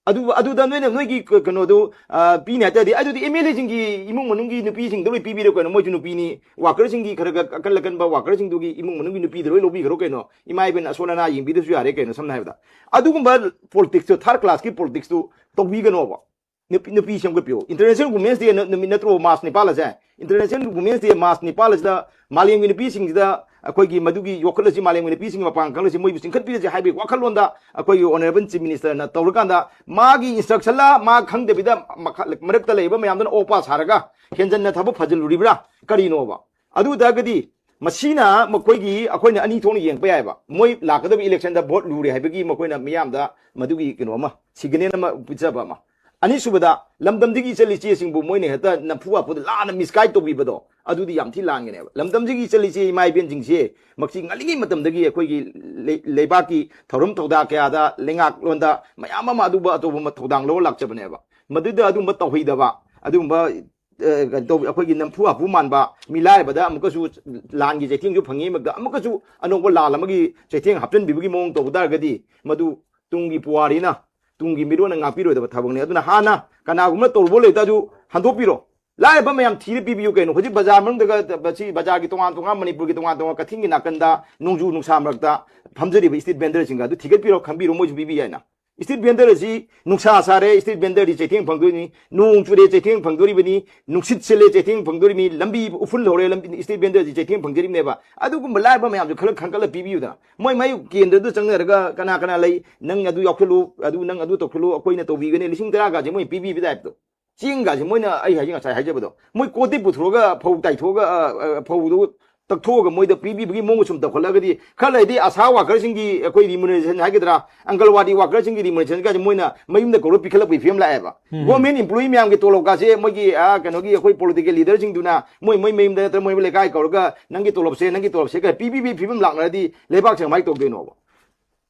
ꯑꯗꯨ, ꯑꯗꯨꯗ ꯅꯣꯏꯅ ꯅꯣꯏꯒꯤ ꯀ-, ꯀꯩꯅꯣꯗꯨ, ꯑ, ꯄꯤꯅꯤ ꯍꯥꯏ ꯇꯥꯔꯗꯤ, ꯑꯗꯨꯗꯤ MLA ꯁꯤꯡꯒꯤ ꯏꯃꯨꯡ ꯃꯅꯨꯡꯒꯤ ꯅꯨꯄꯤꯁꯤꯡꯗ ꯂꯣꯏ ꯄꯤꯕꯤꯔꯣ ꯀꯩꯅꯣ, ꯃꯣꯏꯁꯨ ꯅꯨꯄꯤꯅꯤ꯫ Worker ꯁꯤꯡꯒꯤ ꯈꯔ ꯈꯔ ꯑꯀꯜ ꯑꯀꯟꯕ worker ꯁꯤꯡꯗꯨꯒꯤ ꯏꯃꯨꯡ ꯃꯅꯨꯡꯒꯤ ꯅꯨꯄꯤꯗ ꯂꯣꯏ ꯂꯧꯕꯤꯈ꯭ꯔꯣ ꯀꯩꯅꯣ, ꯏꯃꯥ ꯏꯕꯦꯟ ꯑꯁꯣꯟ ꯑꯅꯥ ꯌꯦꯡꯕꯤꯗꯁꯨ ꯌꯥꯔꯦ ꯀꯩꯅꯣ, ꯁꯝꯅ ꯍꯥꯏꯔꯕꯗ꯫ ꯑꯗꯨꯒꯨꯝꯕ politics ꯇꯨ, third class ꯀꯤ politics ꯇꯨ ꯇꯧꯕꯤꯒꯅꯣꯕ꯫ ꯅꯨꯄꯤ, ꯅꯨꯄꯤ ꯁꯦꯝꯒꯠꯄꯤꯌꯨ꯫ International Women's Day ꯅ-, ꯅꯨꯃꯤꯠ ꯅꯠꯇ꯭ꯔꯣ March ꯅꯤꯄꯥꯜ ꯑꯁꯦ? International Women's Day March ꯅꯤꯄꯥꯜ ꯑꯁꯤꯗ ꯃꯥꯂꯦꯝꯒꯤ ꯅꯨꯄꯤꯁꯤꯡꯁꯤꯗ ꯑꯩꯈꯣꯏꯒꯤ ꯃꯗꯨꯒꯤ ꯌꯣꯛꯈꯠꯂꯁꯤ, ꯃꯥꯂꯦꯝꯒꯤ ꯅꯨꯄꯤꯁꯤꯡꯒꯤ ꯃꯄꯥꯡꯒꯜ ꯀꯜꯂꯁꯤ, ꯃꯣꯏꯕꯨ ꯆꯤꯡꯈꯠꯄꯤꯔꯁꯤ ꯍꯥꯏꯕꯒꯤ ꯋꯥꯈꯜꯂꯣꯟꯗ ꯑꯩꯈꯣꯏꯒꯤ Honourable Chief Minister ꯅ ꯇꯧꯔꯀꯥꯟꯗ ꯃꯥꯒꯤ instruction ꯂ ꯃꯥ ꯈꯪꯗꯕꯤꯗ ꯃꯈ-, ꯃꯔꯛꯇ ꯂꯩꯕ ꯃꯌꯥꯝꯗꯨꯅ ꯑꯣꯄꯥ ꯁꯥꯔꯒ ꯍꯦꯟꯖꯟꯅ ꯊꯕꯛ ꯐꯖꯤꯜꯂꯨꯔꯤꯕ꯭ꯔꯥ? ꯀꯔꯤꯅꯣꯕ? ꯑꯗꯨ ꯑꯣꯏ ꯇꯥꯔꯒꯗꯤ ꯃꯁꯤꯅ ꯃꯈꯣꯏꯒꯤ, ꯑꯩꯈꯣꯏꯅ ꯑꯅꯤ ꯊꯣꯛꯅ ꯌꯦꯡꯕ ꯌꯥꯏꯕ꯫ ꯃꯣꯏ ꯂꯥꯛꯀꯗꯕ election ꯗ vote ꯂꯨꯔꯦ ꯍꯥꯏꯕꯒꯤ ꯃꯈꯣꯏꯅ ꯃꯤꯌꯥꯝꯗ ꯃꯗꯨꯒꯤ ꯀꯩꯅꯣ ꯑꯃ, signal ꯑꯃ ꯄꯤꯖꯕ ꯑꯃ꯫ ꯑꯅꯤꯁꯨꯕꯗ, ꯂꯝꯗꯝꯁꯤꯒꯤ ꯏꯆꯜ ꯏꯆꯦꯁꯤꯡꯕꯨ ꯃꯣꯏꯅ ꯍꯦꯛꯇ ꯅꯝꯐꯨ ꯍꯥꯐꯨꯗ ꯂꯥꯟꯅ misguide ꯇꯧꯕꯤꯕꯗꯣ, ꯑꯗꯨꯗꯤ ꯌꯥꯝ ꯊꯤ ꯂꯥꯟꯒꯅꯦꯕ꯫ ꯂꯝꯗꯝꯁꯤꯒꯤ ꯏꯆꯜ ꯏꯆꯦ ꯏꯃꯥ ꯏꯕꯦꯟꯁꯤꯡꯁꯦ ꯃꯁꯤ ꯉꯜꯂꯤꯉꯩ ꯃꯇꯝꯗꯒꯤ ꯑꯩꯈꯣꯏꯒꯤ ꯂꯩ-, ꯂꯩꯕꯥꯛꯀꯤ ꯊꯧꯔꯝ ꯊꯧꯗꯥ ꯀꯌꯥꯗ, ꯂꯩꯉꯥꯛꯂꯣꯟꯗ ꯃꯌꯥꯝ ꯑꯃ ꯑꯗꯨꯒꯨꯝꯕ ꯑꯆꯧꯕ ꯊꯧꯗꯥꯡ ꯂꯧꯔ ꯂꯥꯛꯆꯕꯅꯦꯕ꯫ ꯃꯗꯨꯗ ꯑꯗꯨꯒꯨꯝꯕ ꯇꯧꯍꯩꯗꯕ, ꯑꯗꯨꯒꯨꯝꯕ, ꯑ, ꯀꯩꯅꯣ ꯇꯧꯕ, ꯑꯩꯈꯣꯏꯒꯤ ꯅꯝꯐꯨ ꯍꯥꯐꯨ ꯃꯥꯟꯕ, ꯃꯤꯂꯥꯏꯔꯕꯗ ꯑꯃꯨꯛꯀꯁꯨ ꯂꯥꯟꯒꯤ ꯆꯩꯊꯦꯡꯁꯨ ꯐꯪꯉꯤ, ꯃꯔꯛꯇ ꯑꯃꯨꯛꯀꯁꯨ ꯑꯅꯧꯕ ꯂꯥꯟ ꯑꯃꯒꯤ ꯆꯩꯊꯦꯡ ꯍꯥꯞꯆꯤꯟꯕꯤꯕꯒꯤ ꯃꯑꯣꯡ ꯇꯧꯕ ꯇꯥꯔꯒꯗꯤ, ꯃꯗꯨ ꯇꯨꯡꯒꯤ ꯄꯨꯋꯥꯔꯤꯅ, ꯇꯨꯡꯒꯤ ꯃꯤꯔꯣꯟꯅ ꯉꯥꯛꯄꯤꯔꯣꯏꯗꯕ ꯊꯕꯛꯅꯤ꯫ ꯑꯗꯨꯅ ꯍꯥꯟꯅ ꯀꯅꯥꯒꯨꯝꯕꯅ ꯇꯧꯔꯨꯕ ꯂꯩꯇꯥꯔꯁꯨ ꯍꯟꯗꯣꯛꯄꯤꯔꯣ꯫ ꯂꯥꯏꯔꯕ ꯃꯌꯥꯝ ꯊꯤꯔ ꯄꯤꯕꯤꯌꯨ ꯀꯩꯅꯣ꯫ ꯍꯧꯖꯤꯛ ꯕꯖꯥꯔ ꯃꯅꯨꯡꯗꯒ, ꯁꯤ ꯕꯖꯥꯔꯒꯤ ꯇꯣꯉꯥꯟ ꯇꯣꯉꯥꯟ, ꯃꯅꯤꯄꯨꯔꯒꯤ ꯇꯣꯉꯥꯟ ꯇꯣꯉꯥꯟ, ꯀꯩꯊꯦꯜꯒꯤ ꯅꯥꯀꯟꯗ ꯅꯣꯡꯖꯨ ꯅꯨꯡꯁꯥ ꯃꯔꯛꯇ ꯐꯝꯖꯔꯤꯕ street vendor ꯁꯤꯡꯒ ꯑꯗꯨ ꯊꯤꯒꯠꯄꯤꯔꯣ, ꯈꯪꯕꯤꯔꯣ, ꯃꯣꯏꯁꯨ ꯄꯤꯕꯤ ꯌꯥꯏꯅ꯫ Street vendor ꯑꯁꯤ ꯅꯨꯡꯁꯥ ꯁꯥꯔꯦ, street vendor ꯗꯤ ꯆꯩꯊꯦꯡ ꯐꯪꯗꯣꯏꯅꯤ, ꯅꯣꯡ ꯆꯨꯔꯦ, ꯆꯩꯊꯦꯡ ꯐꯪꯗꯣꯔꯤꯕꯅꯤ, ꯅꯨꯡꯁꯤꯠ ꯁꯤꯜꯂꯦ, ꯆꯩꯊꯦꯡ ꯐꯪꯗꯣꯔꯤꯕꯅꯤ, ꯂꯝꯕꯤ ꯎꯐꯨꯜ ꯍꯧꯔꯦ, ꯂꯝꯕꯤ, street vendor ꯁꯤ ꯆꯩꯊꯦꯡ ꯐꯪꯖꯔꯤꯕꯅꯦꯕ꯫ ꯑꯗꯨꯒꯨꯝꯕ ꯂꯥꯏꯔꯕ ꯃꯌꯥꯝꯁꯨ ꯈꯔ ꯈꯟꯒꯠꯂ ꯄꯤꯕꯤꯌꯨꯗꯅ꯫ ꯃꯣꯏ ꯃꯥꯏ ꯀꯦꯟꯗ꯭ꯔꯗꯨ ꯆꯪꯅꯔꯒ ꯀꯅꯥ ꯀꯅꯥ ꯂꯩ, ꯅꯪ ꯑꯗꯨ ꯌꯥꯎꯁꯜꯂꯨ, ꯑꯗꯨ ꯅꯪ ꯑꯗꯨ ꯇꯧꯁꯜꯂꯨ, ꯑꯩꯈꯣꯏꯅ ꯇꯧꯕꯤꯒꯅꯤ, ꯂꯤꯁꯤꯡ ꯇꯔꯥꯒꯁꯦ ꯃꯣꯏ ꯄꯤꯕꯤꯕ type ꯇꯣ꯫ ꯆꯦꯡꯒꯁꯦ ꯃꯣꯏꯅ, ꯑꯩ ꯍꯥꯏꯁꯦ ꯉꯁꯥꯏ ꯍꯥꯏꯖꯕꯗꯣ, ꯃꯣꯏ ꯀꯣꯠꯇꯤ ꯄꯨꯊꯣꯛꯑꯒ ꯐꯧ ꯇꯥꯏꯊꯣꯛꯑꯒ, ꯑ, ꯑ, ꯐꯧꯗꯨ ꯇꯛꯊꯣꯛꯑꯒ ꯃꯣꯏꯗ ꯄꯤꯕꯤꯕꯒꯤ ꯃꯑꯣꯡ ꯁꯨꯝ ꯇꯧꯈꯠꯂꯒꯗꯤ, ꯈꯔ ꯂꯩꯔꯗꯤ ꯑꯁꯥ ꯋꯥꯀꯔꯁꯤꯡꯒꯤ ꯑꯩꯈꯣꯏ ꯔꯤꯃꯨꯅꯔꯦꯁꯟ ꯍꯥꯏꯒꯗ꯭ꯔꯥ, ꯑꯪꯒꯜꯋꯥꯗꯤ ꯋꯥꯀꯔꯁꯤꯡꯒꯤ ꯔꯤꯃꯨꯅꯔꯦꯁꯟꯒꯁꯦ ꯃꯣꯏꯅ ꯃꯌꯨꯝꯗ ꯀꯧꯔꯒ ꯄꯤꯈꯠꯂꯛꯄꯒꯤ ꯐꯤꯕꯝ ꯂꯥꯛꯑꯦꯕ꯫ ꯎꯝ꯫ ꯒꯣꯔꯃꯦꯟ ꯏꯝꯄ꯭ꯂꯣꯌꯤ ꯃꯌꯥꯝꯒꯤ ꯇꯣꯂꯣꯞꯀꯥꯁꯦ ꯃꯣꯏꯒꯤ, ꯑ, ꯀꯩꯅꯣꯒꯤ ꯑꯩꯈꯣꯏ ꯄꯣꯂꯤꯇꯤꯀꯦꯜ ꯂꯤꯗꯔꯁꯤꯡꯗꯨꯅ ꯃꯣꯏ, ꯃꯣꯏ ꯃꯌꯨꯝꯗ ꯅꯠꯇ꯭ꯔꯒ ꯃꯣꯏ ꯂꯩꯀꯥꯏ ꯀꯧꯔꯒ "ꯅꯪꯒꯤ ꯇꯣꯂꯣꯞꯁꯦ, ꯅꯪꯒꯤ ꯇꯣꯂꯣꯞꯁꯦ" ꯀꯥꯏ ꯄꯤꯕꯤꯕꯒꯤ ꯐꯤꯕꯝ ꯂꯥꯛꯅꯔꯗꯤ ꯂꯩꯕꯥꯛꯁꯦ ꯀꯃꯥꯏꯅ ꯇꯧꯗꯣꯏꯅꯣꯕ?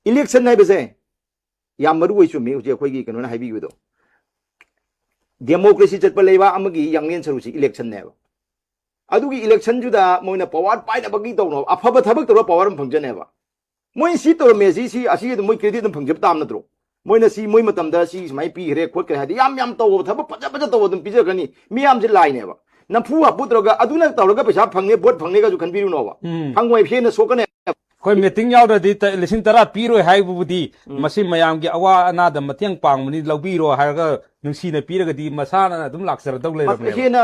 ꯏꯂꯦꯛꯁꯟ ꯍꯥꯏꯕꯁꯦ ꯌꯥꯝ ꯃꯔꯨ ꯑꯣꯏ, ꯆꯨꯝꯃꯤ ꯍꯧꯖꯤꯛ ꯑꯩꯈꯣꯏꯒꯤ ꯀꯩꯅꯣꯅ ꯍꯥꯏꯕꯤꯕꯗꯣ꯫ ꯗꯦꯃꯣꯀ꯭ꯔꯦꯁꯤ ꯆꯠꯄ ꯂꯩꯕꯥꯛ ꯑꯃꯒꯤ ꯌꯥꯡꯂꯦꯟ ꯁꯔꯨꯁꯤ ꯏꯂꯦꯛꯁꯟꯅꯦꯕ꯫ ꯑꯗꯨꯒꯤ ꯏꯂꯦꯛꯁꯟꯗꯨꯗ ꯃꯣꯏꯅ ꯄꯋꯥꯔ ꯄꯥꯏꯅꯕꯒꯤ ꯇꯧꯅꯕ, ꯑꯐꯕ ꯊꯕꯛ ꯇꯧꯔ ꯄꯋꯥꯔ ꯑꯃ ꯐꯪꯖꯅꯦꯕ꯫ ꯃꯣꯏ ꯁꯤ ꯇꯧꯔꯝꯃꯦ, ꯁꯤ, ꯁꯤ, ꯑꯁꯤ ꯑꯗꯨꯝ ꯃꯣꯏ ꯀ꯭ꯔꯦꯗꯤꯠ ꯑꯗꯨꯝ ꯐꯪꯖꯕ ꯇꯥꯕ ꯅꯠꯇ꯭ꯔꯣ? ꯃꯣꯏꯅ ꯁꯤ ꯃꯣꯏ ꯃꯇꯝꯗ ꯁꯤ ꯁꯨꯃꯥꯏꯅ ꯄꯤꯈ꯭ꯔꯦ ꯈꯣꯠꯈ꯭ꯔꯦ ꯍꯥꯏꯗꯤ ꯌꯥꯝ ꯌꯥꯝ ꯇꯧꯕ ꯊꯕꯛ ꯐꯖ ꯐꯖ ꯇꯧꯕ ꯑꯗꯨꯝ ꯄꯤꯖꯔꯛꯀꯅꯤ꯫ ꯃꯤꯌꯥꯝꯁꯦ ꯂꯥꯏꯅꯦꯕ꯫ ꯅꯝꯐꯨ ꯍꯥꯄꯨ ꯇꯧꯔꯒ ꯑꯗꯨꯅ ꯇꯧꯔꯒ ꯄꯩꯁꯥ ꯐꯪꯉꯦ, ꯚꯣꯠ ꯐꯪꯉꯦ ꯀꯥꯏꯁꯨ ꯈꯟꯕꯤꯔꯨꯅꯣꯕ꯫ ꯎꯝ꯫ ꯐꯪꯉꯣꯏ, ꯍꯦꯟꯅ ꯁꯣꯛꯀꯅꯦ꯫ ꯑꯩꯈꯣꯏ ꯃꯤꯇꯤꯡ ꯌꯥꯎꯗ꯭ꯔꯗꯤ ꯇ-, ꯂꯤꯁꯤꯡ ꯇꯔꯥ ꯄꯤꯔꯣꯏ ꯍꯥꯏꯕꯕꯨꯗꯤ, ꯎꯝ꯫ ꯃꯁꯤ ꯃꯌꯥꯝꯒꯤ ꯑꯋꯥ ꯑꯅꯥꯗ ꯃꯇꯦꯡ ꯄꯥꯡꯕꯅꯤ, ꯂꯧꯕꯤꯔꯣ ꯍꯥꯏꯔꯒ ꯅꯨꯡꯁꯤꯅ ꯄꯤꯔꯒꯗꯤ ꯃꯁꯥꯅ ꯑꯗꯨꯝ ꯂꯥꯛꯆꯔꯗꯧ ꯂꯩꯔꯕꯅꯦꯕ꯫ ꯍꯦꯟꯅ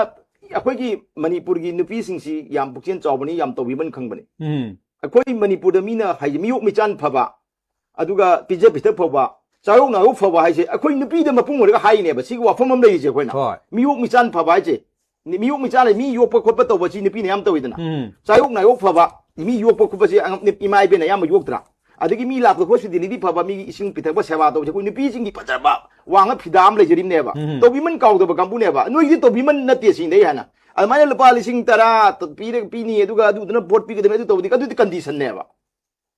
ꯑꯩꯈꯣꯏꯒꯤ ꯃꯅꯤꯄꯨꯔꯒꯤ ꯅꯨꯄꯤꯁꯤꯡꯁꯤ ꯌꯥꯝ ꯄꯨꯛꯆꯦꯜ ꯆꯥꯎꯕꯅꯤ, ꯌꯥꯝ ꯇꯧꯕꯤꯃꯟ ꯈꯪꯕꯅꯤ꯫ ꯎꯝ꯫ ꯑꯩꯈꯣꯏ ꯃꯅꯤꯄꯨꯔꯗ ꯃꯤꯅ ꯍꯥꯏꯁꯦ ꯃꯤꯑꯣꯛ ꯃꯤꯆꯥꯟ ꯐꯕ, ꯑꯗꯨꯒ ꯄꯤꯖ ꯄꯤꯊꯛ ꯐꯕ, ꯆꯥꯔꯣꯛ ꯅꯥꯔꯣꯛ ꯐꯕ ꯍꯥꯏꯁꯦ ꯑꯩꯈꯣꯏ ꯅꯨꯄꯤꯗ ꯃꯄꯨꯡ ꯑꯣꯏꯔꯒ ꯍꯥꯏꯔꯤꯅꯦꯕ꯫ ꯁꯤꯒꯤ ꯋꯥꯐꯝ ꯑꯃ ꯂꯩꯔꯤꯁꯦ ꯑꯩꯈꯣꯏꯅ꯫ ꯍꯣꯏ꯫ ꯃꯤꯑꯣꯛ ꯃꯤꯆꯥꯟ ꯐꯕ ꯍꯥꯏꯁꯦ, ꯃꯤꯑꯣꯛ ꯃꯤꯆꯥꯟ ꯂꯩ, ꯃꯤ ꯌꯣꯛꯄ ꯈꯣꯠꯄ ꯇꯧꯕꯁꯤ ꯅꯨꯄꯤꯅ ꯌꯥꯝ ꯇꯧꯋꯤꯗꯅ꯫ ꯎꯝ꯫ ꯆꯥꯔꯣꯛ ꯅꯥꯔꯣꯛ ꯐꯕ, ꯃꯤ ꯌꯣꯛꯄ ꯈꯣꯠꯄꯁꯦ ꯑꯉ-, ꯏꯃꯥ ꯏꯕꯦꯟꯅ ꯑꯌꯥꯝꯕ ꯌꯣꯛꯇ꯭ꯔꯥ? ꯑꯗꯒꯤ ꯃꯤ ꯂꯥꯛꯄꯗ ꯍꯣꯁꯄꯤꯇꯦꯂꯤꯇꯤ ꯐꯕ, ꯃꯤꯒꯤ ꯏꯁꯤꯡ ꯄꯤꯊꯛꯄ ꯁꯦꯕꯥ ꯇꯧꯕꯁꯦ ꯑꯩꯈꯣꯏ ꯅꯨꯄꯤꯁꯤꯡꯒꯤ ꯐꯖꯕ ꯋꯥꯡꯉ ꯐꯤꯗꯥ ꯑꯃ ꯂꯩꯖꯔꯤꯕꯅꯦꯕ꯫ ꯎꯝ꯫ ꯇꯧꯕꯤꯃꯟ ꯀꯥꯎꯗꯕ ꯀꯥꯡꯕꯨꯅꯦꯕ꯫ ꯅꯣꯏꯒꯤꯗꯤ ꯇꯧꯕꯤꯃꯟ ꯅꯠꯇꯦ ꯁꯤꯅꯤ ꯑꯩ ꯍꯥꯏꯅ꯫ ꯑꯗꯨꯃꯥꯏꯅ ꯂꯨꯄꯥ ꯂꯤꯁꯤꯡ ꯇꯔꯥ ꯄꯤꯔ-, ꯄꯤꯅꯤ, ꯑꯗꯨꯒ ꯑꯗꯨꯗꯨꯅ ꯚꯣꯠ ꯄꯤꯒꯗꯕꯅꯤ, ꯑꯗꯨ ꯇꯧꯕꯗꯤ, ꯑꯗꯨꯗꯤ ꯀꯟꯗꯤꯁꯟꯅꯦꯕ꯫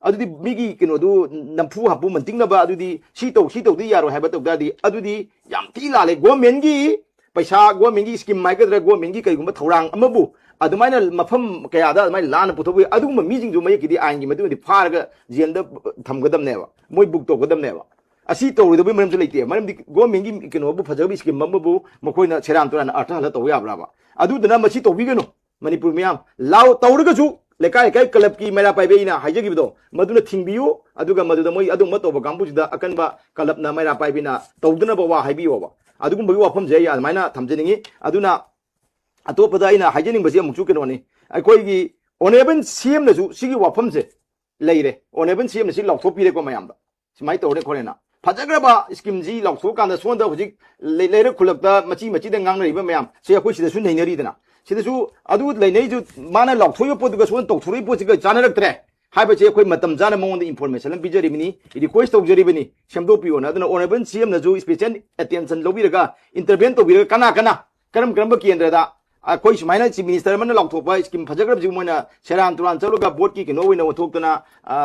ꯑꯗꯨꯗꯤ ꯃꯤꯒꯤ ꯀꯩꯅꯣꯗꯨ ꯅꯝꯐꯨ ꯍꯥꯐꯨ ꯃꯟꯇꯤꯛꯅꯕ, ꯑꯗꯨꯗꯤ ꯁꯤ ꯇꯧ, ꯁꯤ ꯇꯧꯗꯤ ꯌꯥꯔꯣꯏ ꯍꯥꯏꯕ ꯇꯧ ꯇꯥꯔꯗꯤ, ꯑꯗꯨꯗꯤ ꯌꯥꯝ ꯊꯤ ꯂꯥꯜꯂꯦ꯫ ꯒꯣꯔꯃꯦꯟꯒꯤ ꯄꯩꯁꯥ, ꯒꯣꯔꯃꯦꯟꯒꯤ ꯁ꯭ꯀꯤꯝ ꯍꯥꯏꯒꯗ꯭ꯔꯥ, ꯒꯣꯔꯃꯦꯟꯒꯤ ꯀꯩꯒꯨꯝꯕ ꯊꯧꯔꯥꯡ ꯑꯃꯕꯨ ꯑꯗꯨꯃꯥꯏꯅ ꯃꯐꯝ ꯀꯌꯥꯗ ꯑꯗꯨꯃꯥꯏꯅ ꯂꯥꯟꯅ ꯄꯨꯊꯣꯛꯄ, ꯑꯗꯨꯒꯨꯝꯕ ꯃꯤꯁꯤꯡꯁꯨ ꯃꯌꯦꯛꯀꯤꯗꯤ ꯑꯥꯏꯟꯒꯤ ꯃꯇꯨꯡ ꯏꯟꯅꯗꯤ ꯐꯥꯔꯒ ꯖꯦꯜꯗ ꯊꯝꯒꯗꯕꯅꯦꯕ, ꯃꯣꯏ ꯕꯨꯛ ꯇꯧꯒꯗꯕꯅꯦꯕ꯫ ꯑꯁꯤ ꯇꯧꯔꯣꯏꯗꯕꯩ ꯃꯔꯝꯁꯨ ꯂꯩꯇꯦ꯫ ꯃꯔꯝꯗꯤ ꯒꯣꯔꯃꯦꯟꯒꯤ ꯀꯩꯅꯣꯕꯨ, ꯐꯖꯕ ꯁ꯭ꯀꯤꯝ ꯑꯃꯕꯨ ꯃꯈꯣꯏꯅ ꯁꯦꯔꯥꯟ ꯇꯨꯔꯥꯟ ꯑꯔꯊ ꯍꯜꯂ ꯇꯧꯕ ꯌꯥꯕ꯭ꯔꯥꯕ? ꯑꯗꯨꯗꯨꯅ ꯃꯁꯤ ꯇꯧꯕꯤꯒꯅꯨ꯫ ꯃꯅꯤꯄꯨꯔ ꯃꯤꯌꯥꯝ ꯂꯥꯎ ꯇꯧꯔꯒꯁꯨ, ꯂꯩꯀꯥꯏ ꯂꯩꯀꯥꯏ ꯀ꯭ꯂꯕꯀꯤ ꯃꯩꯔꯥ ꯄꯥꯏꯕꯤ ꯑꯩꯅ ꯍꯥꯏꯖꯈꯤꯕꯗꯣ, ꯃꯗꯨꯅ ꯊꯤꯡꯕꯤꯌꯨ꯫ ꯑꯗꯨꯒ ꯃꯗꯨꯗ ꯃꯣꯏ ꯑꯗꯨꯒꯨꯝꯕ ꯇꯧꯕ ꯀꯥꯡꯕꯨꯁꯤꯗ ꯑꯀꯟꯕ ꯀ꯭ꯂꯕꯅ, ꯃꯩꯔꯥ ꯄꯥꯏꯕꯤꯅ ꯇꯧꯗꯅꯕ ꯋꯥ ꯍꯥꯏꯕꯤꯌꯣꯕ꯫ ꯑꯗꯨꯒꯨꯝꯕꯒꯤ ꯋꯥꯐꯝꯁꯦ ꯑꯩ ꯑꯗꯨꯃꯥꯏꯅ ꯊꯝꯖꯅꯤꯡꯉꯤ꯫ ꯑꯗꯨꯅ ꯑꯇꯣꯞꯄꯗ ꯑꯩꯅ ꯍꯥꯏꯖꯅꯤꯡꯕꯁꯤ ꯑꯃꯨꯛꯁꯨ ꯀꯩꯅꯣꯅꯤ, ꯑꯩꯈꯣꯏꯒꯤ ꯑꯣꯅꯔꯦꯕꯜ ꯁꯤ ꯑꯦꯝꯅꯁꯨ ꯁꯤꯒꯤ ꯋꯥꯐꯝꯁꯦ ꯂꯩꯔꯦ, ꯑꯣꯅꯔꯦꯕꯜ ꯁꯤ ꯑꯦꯝꯅ ꯁꯤ ꯂꯥꯎꯊꯣꯛꯄꯤꯔꯦꯀꯣ ꯃꯌꯥꯝꯗ, ꯁꯨꯃꯥꯏꯅ ꯇꯧꯔꯦ ꯈꯣꯠꯂꯦꯅ꯫ ꯐꯖꯈ꯭ꯔꯕ ꯁ꯭ꯀꯤꯝꯁꯤ ꯂꯥꯎꯊꯣꯛꯑꯀꯥꯟꯗ ꯁꯣꯝꯗ ꯍꯧꯖꯤꯛ ꯂꯩ- ꯂꯩꯔꯛ ꯈꯨꯜꯂꯛꯇ ꯃꯆꯤ ꯃꯆꯤꯗ ꯉꯥꯡꯅꯔꯤꯕ ꯃꯌꯥꯝ ꯁꯤ ꯑꯩꯈꯣꯏ ꯁꯤꯗꯁꯨ ꯅꯩꯅꯔꯤꯗꯅ, ꯁꯤꯗꯁꯨ ꯑꯗꯨ ꯂꯩꯅꯔꯤꯁꯨ ꯃꯥꯅ ꯂꯥꯎꯊꯣꯛꯏꯕ ꯄꯣꯠꯇꯨꯒ ꯁꯣꯝꯗ ꯇꯧꯊꯣꯔꯛꯏ ꯄꯣꯠꯁꯤꯒ ꯆꯥꯟꯅꯔꯛꯇ꯭ꯔꯦ ꯍꯥꯏꯕꯁꯦ ꯑꯩꯈꯣꯏ ꯃꯇꯝ ꯆꯥꯅ ꯃꯉꯣꯟꯗ ꯏꯟꯐꯣꯔꯃꯦꯁꯟ ꯑꯃ ꯄꯤꯖꯔꯤꯕꯅꯤ, ꯔꯤꯀ꯭ꯋꯦꯁ ꯇꯧꯖꯔꯤꯕꯅꯤ, ꯁꯦꯝꯗꯣꯛꯄꯤꯌꯣꯅ꯫ ꯑꯗꯨꯅ ꯑꯣꯅꯔꯦꯕꯜ ꯁꯤ ꯑꯦꯝꯅꯁꯨ ꯁ꯭ꯄꯦꯁꯦꯜ ꯑꯦꯇꯦꯟꯁꯟ ꯂꯧꯕꯤꯔꯒ ꯏꯟꯇꯔꯚꯦꯟ ꯇꯧꯕꯤꯔꯒ ꯀꯅꯥ ꯀꯅꯥ ꯀꯔꯝ ꯀꯔꯝꯕ ꯀꯦꯟꯗ꯭ꯔꯗ ꯑꯩꯈꯣꯏ ꯁꯨꯃꯥꯏꯅ ꯆꯤꯐ ꯃꯤꯅꯤꯁꯇꯔ ꯑꯃꯅ ꯂꯥꯎꯊꯣꯛꯄ ꯁ꯭ꯀꯤꯝ ꯐꯖꯈ꯭ꯔꯕꯁꯤꯕꯨ ꯃꯣꯏꯅ ꯁꯦꯔꯥꯟ ꯇꯨꯔꯥꯟ ꯆꯠꯂꯒ ꯚꯣꯠꯀꯤ ꯀꯩꯅꯣ ꯑꯣꯏꯅ ꯑꯣꯟꯊꯣꯛꯇꯅ, ꯑ,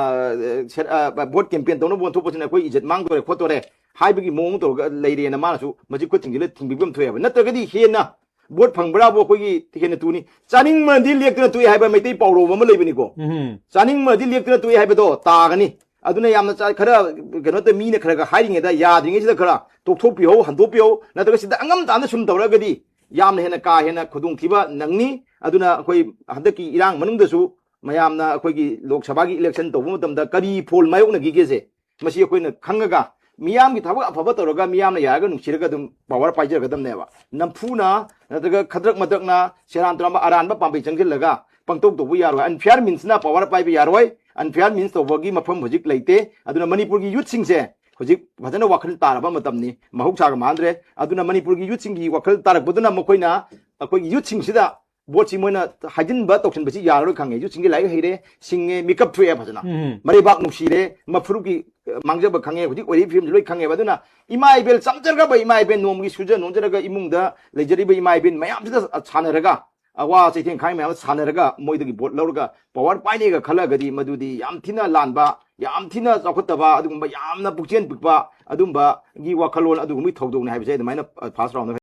ꯁꯦ-, ꯑ, ꯚꯣꯠ ꯀꯦꯝꯄꯦꯟ ꯇꯧꯅꯕ ꯑꯣꯟꯊꯣꯛꯄꯁꯤꯅ ꯑꯩꯈꯣꯏ ꯏꯖꯠ ꯃꯥꯡꯗꯣꯔꯦ ꯈꯣꯠꯇꯣꯔꯦ ꯍꯥꯏꯕꯒꯤ ꯃꯑꯣꯡ ꯇꯧꯔꯒ ꯂꯩꯔꯦꯅ ꯃꯥꯅꯁꯨ ꯃꯁꯤ ꯈꯨꯠ ꯊꯤꯡꯖꯤꯜꯂ ꯊꯤꯡꯕꯤꯕ ꯑꯃ ꯊꯣꯛꯑꯦꯕ꯫ ꯅꯠꯇ꯭ꯔꯒꯗꯤ ꯍꯦꯟꯅ ꯚꯣꯠ ꯐꯪꯕ꯭ꯔꯥꯕꯨ ꯑꯩꯈꯣꯏꯒꯤ ꯍꯦꯟꯅ ꯇꯨꯅꯤ꯫ ꯆꯥꯅꯤꯡꯕꯅꯗꯤ ꯂꯦꯛꯇꯅ ꯇꯣꯛꯑꯦ ꯍꯥꯏꯕ ꯃꯩꯇꯩ ꯄꯥꯎꯔꯧ ꯑꯃ ꯂꯩꯕꯅꯤꯀꯣ꯫ ꯎꯝ. ꯆꯥꯅꯤꯡꯕꯅꯗꯤ ꯂꯦꯛꯇꯅ ꯇꯣꯛꯑꯦ ꯍꯥꯏꯕꯗꯣ ꯇꯥꯒꯅꯤ꯫ ꯑꯗꯨꯅ ꯌꯥꯝꯅ ꯆꯥ-, ꯈꯔ ꯀꯩꯅꯣ ꯇꯧ-, ꯃꯤꯅ ꯈꯔ ꯈꯔ ꯍꯥꯏꯔꯤꯉꯩꯗ, ꯌꯥꯗ꯭ꯔꯤꯉꯩꯁꯤꯗ ꯈꯔ ꯇꯣꯛꯊꯣꯛꯄꯤꯍꯧ, ꯍꯟꯗꯣꯛꯄꯤꯍꯧ꯫ ꯅꯠꯇ꯭ꯔꯒ ꯁꯤꯗ ꯑꯉꯝ ꯇꯥꯅ ꯁꯨꯝ ꯇꯧꯔꯒꯗꯤ ꯌꯥꯝꯅ ꯍꯦꯟꯅ ꯀꯥ ꯍꯦꯟꯅ ꯈꯨꯗꯣꯡꯊꯤꯕ ꯅꯪꯅꯤ꯫ ꯑꯗꯨꯅ ꯑꯩꯈꯣꯏ ꯍꯟꯗꯛꯀꯤ ꯏꯔꯥꯡ ꯃꯅꯨꯡꯗꯁꯨ ꯃꯌꯥꯝꯅ ꯑꯩꯈꯣꯏꯒꯤ ꯂꯣꯛ ꯁꯚꯥꯒꯤ ꯏꯂꯦꯛꯁꯟ ꯇꯧꯕ ꯃꯇꯝꯗ ꯀꯔꯤ ꯐꯣꯜ ꯃꯥꯌꯣꯛꯅꯈꯤꯒꯦꯁꯦ, ꯃꯁꯤ ꯑꯩꯈꯣꯏꯅ ꯈꯪꯉꯒ ꯃꯤꯌꯥꯝꯒꯤ ꯊꯕꯛ ꯑꯐꯕ ꯇꯧꯔꯒ ꯃꯤꯌꯥꯝꯅ ꯌꯥꯔꯒ ꯅꯨꯡꯁꯤꯔꯒ ꯑꯗꯨꯝ ꯄꯋꯥꯔ ꯄꯥꯏꯖꯔꯒꯗꯕꯅꯦꯕ꯫ ꯅꯝꯐꯨꯅ ꯅꯠꯇ꯭ꯔꯒ ꯈꯗ꯭ꯔꯛ ꯃꯗ꯭ꯔꯛꯅ ꯁꯦꯔꯥꯟ ꯇꯨꯔꯥꯟꯕ ꯑꯔꯥꯟꯕ ꯄꯥꯝꯕꯩ ꯆꯪꯁꯤꯜꯂꯒ ꯄꯪꯇꯧ ꯇꯧꯕ ꯌꯥꯔꯣꯏ꯫ ꯑꯟꯐꯤꯌꯥꯔ ꯃꯤꯟꯁꯅ ꯄꯋꯥꯔ ꯄꯥꯏꯕ ꯌꯥꯔꯣꯏ꯫ ꯑꯟꯐꯤꯌꯥꯔ ꯃꯤꯟꯁ ꯇꯧꯕꯒꯤ ꯃꯐꯝ ꯍꯧꯖꯤꯛ ꯂꯩꯇꯦ꯫ ꯑꯗꯨꯅ ꯃꯅꯤꯄꯨꯔꯒꯤ ꯌꯨꯠꯁꯤꯡꯁꯦ ꯍꯧꯖꯤꯛ ꯐꯖꯅ ꯋꯥꯈꯜ ꯇꯥꯔꯕ ꯃꯇꯝꯅꯤ, ꯃꯍꯧꯁꯥꯒ ꯃꯥꯟꯗ꯭ꯔꯦ꯫ ꯑꯗꯨꯅ ꯃꯅꯤꯄꯨꯔꯒꯤ ꯌꯨꯠꯁꯤꯡꯒꯤ ꯋꯥꯈꯜ ꯇꯥꯔꯛꯄꯗꯨꯅ ꯃꯈꯣꯏꯅ ꯑꯩꯈꯣꯏꯒꯤ ꯌꯨꯠꯁꯤꯡꯁꯤꯗ ꯚꯣꯠꯁꯤ ꯃꯣꯏꯅ ꯍꯥꯏꯖꯤꯟꯕ ꯇꯧꯁꯤꯟꯕꯁꯤ ꯌꯥꯔꯔꯣꯏ ꯈꯪꯉꯦ꯫ ꯌꯨꯠꯁꯤꯡꯁꯤ ꯂꯥꯏꯔꯤꯛ ꯍꯩꯔꯦ, ꯁꯤꯡꯉꯦ, ꯃꯤꯀꯞ ꯊꯣꯛꯑꯦ ꯐꯖꯅ꯫ ꯎꯝ. ꯃꯔꯩꯕꯥꯛ ꯅꯨꯡꯁꯤꯔꯦ, ꯃꯐꯨꯔꯨꯞꯀꯤ, ꯑ, ꯃꯥꯡꯖꯕ ꯈꯪꯉꯦ꯫ ꯍꯧꯖꯤꯛ ꯑꯣꯏꯔꯤꯕ ꯐꯤꯕꯝꯁꯤ ꯂꯣꯏ ꯈꯪꯉꯦꯕ꯫ ꯑꯗꯨꯅ ꯏꯃꯥ ꯏꯕꯦꯜ ꯆꯝꯖꯈ꯭ꯔꯕ ꯏꯃꯥ ꯏꯕꯦꯜ, ꯅꯣꯡꯃꯒꯤ ꯁꯨꯖ ꯅꯣꯝꯖꯔꯒ ꯏꯃꯨꯡꯗ ꯂꯩꯖꯔꯤꯕ ꯏꯃꯥ ꯏꯕꯦꯜ ꯃꯌꯥꯝꯁꯤꯗ ꯁꯥꯟꯅꯔꯒ, ꯑꯋꯥ ꯆꯩꯊꯦꯡ ꯈꯥꯡ ꯃꯌꯥꯝ ꯁꯥꯟꯅꯔꯒ ꯃꯣꯏꯗꯒꯤ ꯚꯣꯠ ꯂꯧꯔꯒ ꯄꯋꯥꯔ ꯄꯥꯏꯅꯦꯒ ꯈꯜꯂꯒꯗꯤ ꯃꯗꯨꯗꯤ ꯌꯥꯝ ꯊꯤꯅ ꯂꯥꯟꯕ, ꯌꯥꯝ ꯊꯤꯅ ꯆꯥꯎꯈꯠꯇꯕ, ꯑꯗꯨꯒꯨꯝꯕ ꯌꯥꯝꯅ ꯄꯨꯛꯆꯦꯜ ꯄꯤꯛꯄ ꯑꯗꯨꯝꯕꯒꯤ ꯋꯥꯈꯜꯂꯣꯟ ꯑꯗꯨꯒꯨꯝꯕꯒꯤ ꯊꯧꯗꯣꯛꯅꯤ ꯍꯥꯏꯕꯁꯦ ꯑꯗꯨꯃꯥꯏꯅ, ꯑ, ꯐꯥꯔꯁ ꯔꯥꯎꯟꯗ